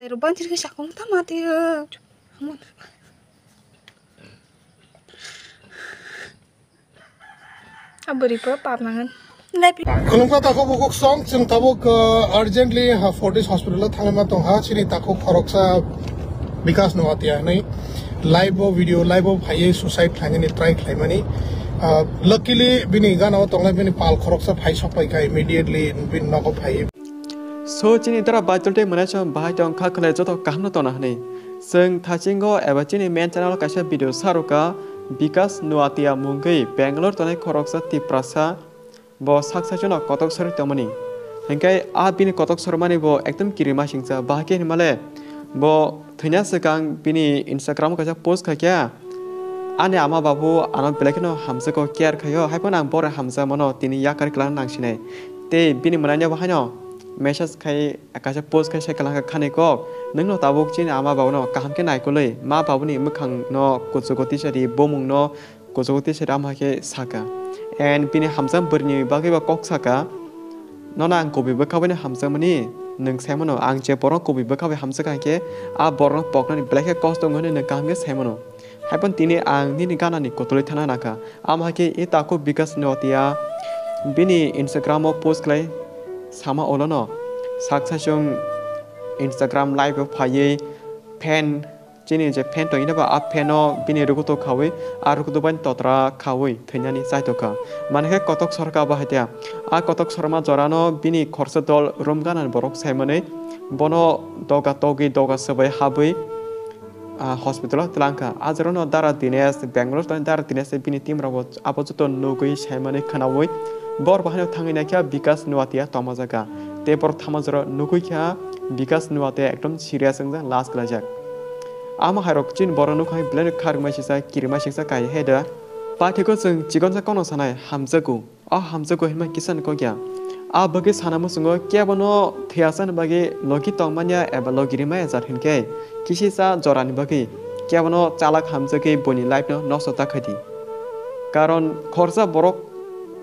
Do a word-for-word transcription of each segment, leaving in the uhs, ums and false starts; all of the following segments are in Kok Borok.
Rubang chirki sakong tama tiyo. Khulumkha takhuk bukhuk song, chwng tabuk, uh, urgently, uh, Fortis hospital o thangma tongha, chini takhuk khoroksa Bikas Noatia hinwi live o video, live o phaiwi suicide khlainani try khlaimani. Uh, luckily, bini gana o tongnai bini pal khoroksa phai sokpai kha, immediately bini nogo phaiwi. So, chini dara baitul tei mwnai chwng bahai tong kha khwlai joto kaham no tona hinwi. Chwng thachingo eba chini main channel o kaisa video saruka Bikas Noatia mungwi Bangalore tonai khoroksa Tiprasa bo sak saichwno kotok sorwi tongmani. Hinkhe a bini kotok sormani bo ekdom kirima singcha. Bahai khe hinmale bo thwina swkang bini Instagram o kaisa post khaikha, "Ani ama babu ano belai kheno hamjakgo, care khaio, haiphano ang bohrok hamjakmano tini yakari kwlangna nangsinai." Tei bini mwnaino bo haino message khai kaisa post khai sai kwlangkha khani kok, "Nwngno tabuk chini ama babuno kaham khe naikolwi, ma babuni mwkhangno kuchugo tisadi, bumungno kuchugo tisadi," ama hai khe saka. And bini hamjak bwrwini bagwi bo kok saka, "Nono ang kubui bwkha baino hamjakmani, nwng saimano, ang je borokno kubui bwkha bai hamjakha hinkhe a borokno poknani belai khe kosto wngo hinwi nwng kaham khe saimano. Haiphano tini ang nini ganani kotolwi thana nangkha." Ama hai khe e takhuk Bikas Noatia bini Instagram o post khlai sama ulono sak saichwng Instagram live o phaiwi fan, chini je fan tongwi ba, a fan o bini rukutu khawi, a rukutu bai totra khawi thwinani chaitokha. Mane khe kotok sorkha bo hai tia. A kotok sorma jorano bini khoroksa dol room ganani borok saimani bono doga togwi, doga swbai habwi, ah, hospital o twlangkha. A jorano Dara Dinesh, Bangalore tongwi Dara Dinesh tei bini team rokbo abo joto nugwi saimani khwnawi bor bahaino thangwi naikha Bikas Noatia tongma jaga. Tei borok thangma jora nugwi kha Bikas Noatia ekdom serious wngjak, last kwlaijak. Ama hairok chini borok nukha belai kharmai sisa, kirima sisa kai he da. Paithakgo chwng chikonsa kono sanai hamjakgo. O hamjakgo hinma kisa ni kok ya. A bagwi sana muchungo kebono thwiyasani bagwi logi tongmanya eba logi rimaya jat hinkhe kisisa jorani bagwi kebono chalak hamjagwi buini life no nosto ta khaidi. Karon khoroksa borok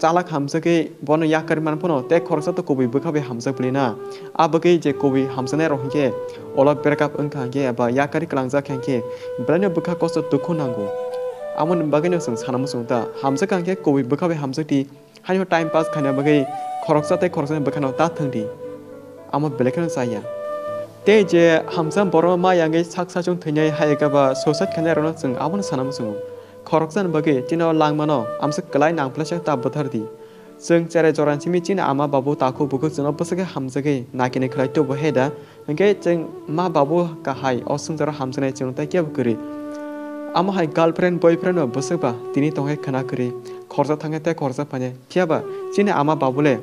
chalak hamjagwi bono yakarwi man phano tei khoroksa to kubui bwkha bai hamjak bwlwi na. A bagwi je kubui hamjaknai rok hinkhe ulo breakup wngkha hinkhe eba yakarwi kwlangjak kha hinkhe belaino bwkha kosto dukhu nango. Amoni bagwino chwng sana muchungo ta hamjak kha hinkhe kubui bwkha bai hamjakdi. Haino time pass khaina bagwi khoroksa tei khoroksani bwkhano ta thwngdi. Amo belai kheno chaya. Tei je hamsa borokno ma yangwi sak sachung thwinai hai eba suicide khainai rokno chwng abono sana muchungo. Khoroksani bagwi chini o langmano amsa kwlai nangphlaisa ta bwthardi. Chwng cherai jorani simi chini ama babu takhuk bukhuk chwngno bwswk khe hamjagwi nakinai khlai tubu he da. Hinkhe chwng ma babu kahai o swngcharo hamjaknai chwng tei kebo kwrwi. Amo hai girlfriend, boyfriend bo bwswk ba tini tongkhe khwna kwrwi, khoroksa thangkhe tei khoroksa phainai. Phiya ba chini ama babu le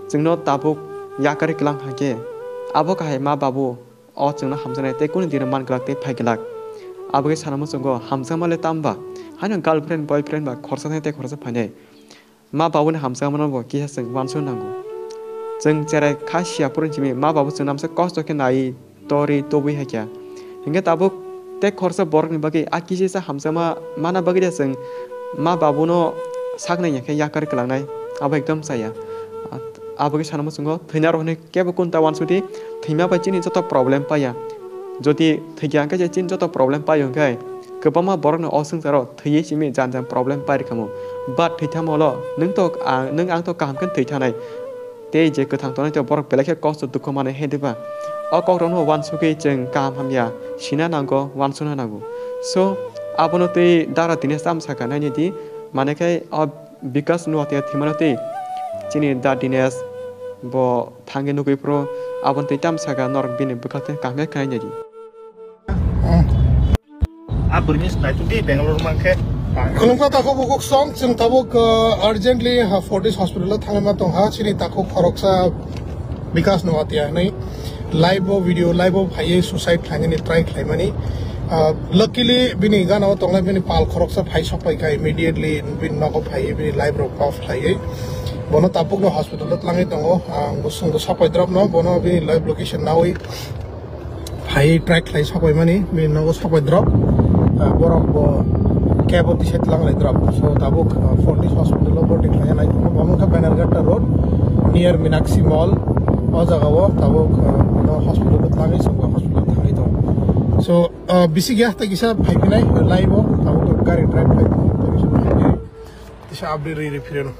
chwngno tabuk yakarwi kwlang hai khe abo kahai ma babu o chwngno hamjaknai tei kunu dino man glak tei phai glak. Abo khe sana muchungo hamjakma le tamo ba haino girlfriend, boyfriend ba khoroksa thangkhe tei khoroksa phainai. Ma babuni hamjakmano bo kisa chwng uansuk nango. Chwng cherai kha siya phuru simi ma babu chwngno amsa kosto khe nai torwi tubui hai kha. Hinkhe tabuk tei khoroksa borokni bagwi a kisisa hamjakma mana bagwi de chwng ma babuno sak nai ya khe yakar kwlangnai abo ekdom chaya. Abo khe sana muchungo thwina rok hinwi kebo kunta uansukdi, thwima bai chini joto problem paiya. Jodi thwikya hinkhe je chini joto problem paio hinkhe kwbangma borokni o swngcharo thwiwi simi jan jan problem pai rwkhamu. But thwithamo ulo nwng to ang, nwng ang to kaham khe thwithanai. Tei je kwthang tongnai to borok belai khe kosto dukhu manwi he diba? O kokrokno uansugwi chwng kaham hamya sina nango, uansukna nango. So, abono twi Dara Dinesh tamo sakha nainidi, mane khe o Bikas Noatia thwimano twi chini Da Dinesh bo thangwi nugwi phuru aboni twi tamo sakha norok bini bwkhak twi kaham khe khnai naidi. A bwrwini snaitu di Bangalore mankhe. Khulumkha takhuk bukhuk song, chwng tabuk, uh, urgently, uh, Fortis hospital o thangma tongha, chini takhuk khoroksa Bikas Noatia hinwi live o video, live o phaiwi suicide khlainani try khlaimani. Uh, luckily, bini gana o tongnai bini pal khoroksa phai sokpai kha, immediately bini nogo phaiwi bini live rok off khlaiwi. Bono tabukno hospital o twlangwi tongo. Ang bo chwngno sokpai drop no, bono bini live location nawi phai try khlai sokpai mani, bini nogo sokpai drop. Ah, borok bo cab o tisai twlang lai drop. So, tabuk, ah, Fortis hospital o bhorti khlaina nai tongo. Bo wngkha Bannerghatta Road, near Meenakshi Mall. O jaga o tabuk, ah, bono hospital o twlangwi chwngno hospital thangwi So, uh, bisi gya ta kisa phai phinai live o, tabuk to gari drive phai phinai, ta kisa phai phinai. Kisa update ri ri phireno.